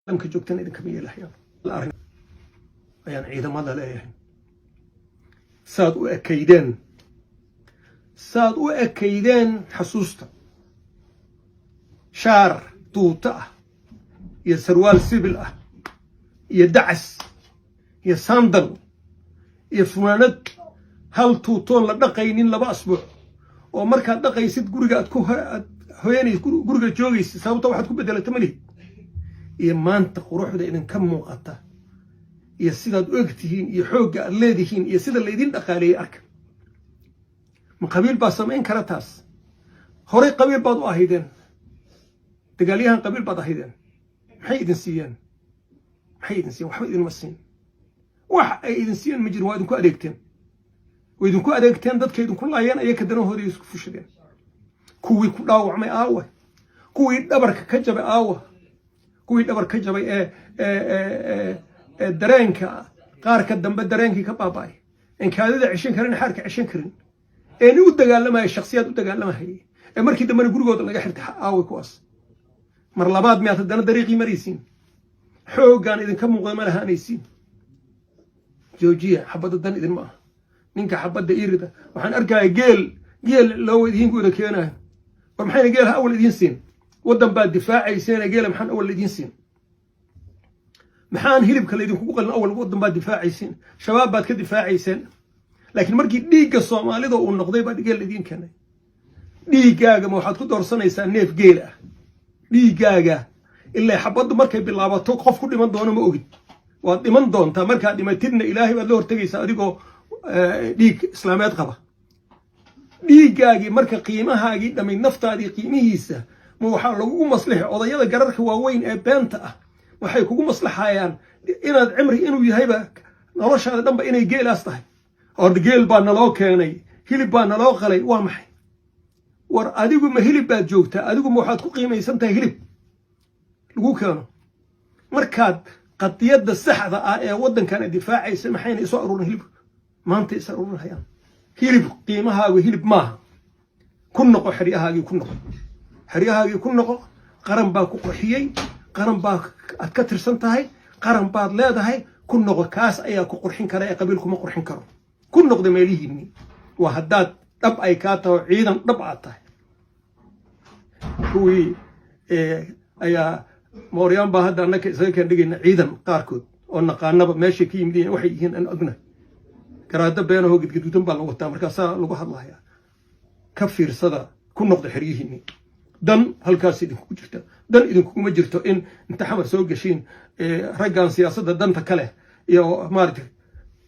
Caalamka joogtana idinkama yeelahayaan. Arrin ayaan ciidamada leeyahay: saad u ekaydeen, saad u ekaydeen, xasuusta shaar tuuto ah iyo sarwaal sibil ah iyo dacas iyo sandal iyo funaanad hal tuutoon la dhaqaynin 2 asbuuc, oo markaad dhaqaysid guriga aad ku aad hoyanay, guriga joogaysid, sababta waxaad ku bedelata ma lihid, iyo maanta quruxda idinka muuqata iyo sidaad u egtihiin iyo xoogga aad leedihiin iyo sida laydin dhaqaaleeyey arka. Ma qabiil baa samayn kara taas? Horay qabiil baad u ahaydeen, dagaalyahan qabiil baad ahaydeen. Maxay idin siiyeen? Maxay idin siiyeen? Waxba idinma siin. Wax ay idin siiyeen ma jirin. Waa idinku adeegteen, way idinku adeegteen, dadka idinku laayeen, ayaka danahooda isku fushadeen. Kuwii ku dhaawacmay aawa? Kuwii dhabarka ka jabay aawa? Kuwii dhabar ka jabay ee dareenka qaarka dambe dareenkii ka baaba'ay, een kaadida ceshan karin, xaarka ceshan karin, een u dagaalamaya, shaksiyaad u dagaalamahayay, ee markii dambena gurigooda laga xirtay, aaway kuwaas? Mar labaad miyaad haddana dariiqii maraysiin? Xooggaan idinka muuqda ma lahaanaysiin. Joojiya xabadda, dan idinma aha. Ninka xabadda irida waxaan arkaya geel, geel loo idiin wada keenayo. War maxayna geelaha awal idiin siin? Waddan baad difaacayseen, geela maxaan awal idiin siin? Maxaan hilibka laydinkugu qalin awal? Waddan baad difaacayseen, Shabaab baad ka difaacayseen, laakiin markii dhiigga Soomaalida uu noqday baa geel idiin keenay. Dhiiggaaga ma waxaad ku doorsanaysaa neef geel ah? Dhiiggaaga ilaa xabaddu markay bilaabato qof ku dhiman doono ma ogid. Waad dhiman doontaa. Markaad dhimatidna Ilaahay baad la hortegaysaa adigoo dhiig islaameed qaba. Dhiiggaagii marka qiimahaagii dhamay, naftaadii qiimihiisa ma waxaa lagugu maslixi? Odayada gararka waaweyn ee beenta ah waxay kugu maslaxayaan inaad cimri inuu yahayba noloshaada dhanba inay geelaas tahay, oo geel baa naloo keenay, hilib baa naloo qalay. Waa maxay? War adigu ma hilib baad joogtaa? Adigu ma waxaad ku qiimaysan tahay hilib lagu keeno? Markaad qadiyadda saxda ah ee waddankan difaacaysa, maxayna isoo aruurin hilib? Maanta is aruurinhayaan hilib. Qiimahaagu hilib maaha. Ku noqo xeryahaagii, ku noqo xeryahaagii, ku noqo. Qaran baa ku qurxiyey, qaran baa aad ka tirsan tahay, qaran baad leedahay. Ku noqo, kaas ayaa ku qurxin kara ee qabiil kuma qurxin karo. Ku noqda meelihiinni, waa haddaad dhab ay kaa taho, ciidan dhab aad tahay. Kuwii ayaa mooryaan baa hadda annaka isaga keen dhigayna ciidan qaarkood oo naqaanaba meeshay ka yimid, waxay yihiin aan ognahay. Garaado beenahoo gedgaduudan baa la wataa, markaasaa lagu hadlayaa. Ka fiirsada, ku noqda xeryihiinni. Dan halkaas idinkugu jirta. Dan idinkuguma jirto in inta Xamar soo geshiin raggan siyaasadda danta kale iyo maarata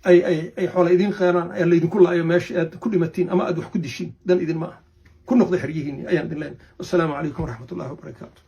ay xoola idiin qeenaan ee laydinku laayo meesha aad ku dhimatiin ama aad wax ku dishiin. Dan idin ma aha. Ku noqda xeryihiinni ayaan idin leenahay. Wassalaamu calaykum waraxmatullahi wabarakaatu.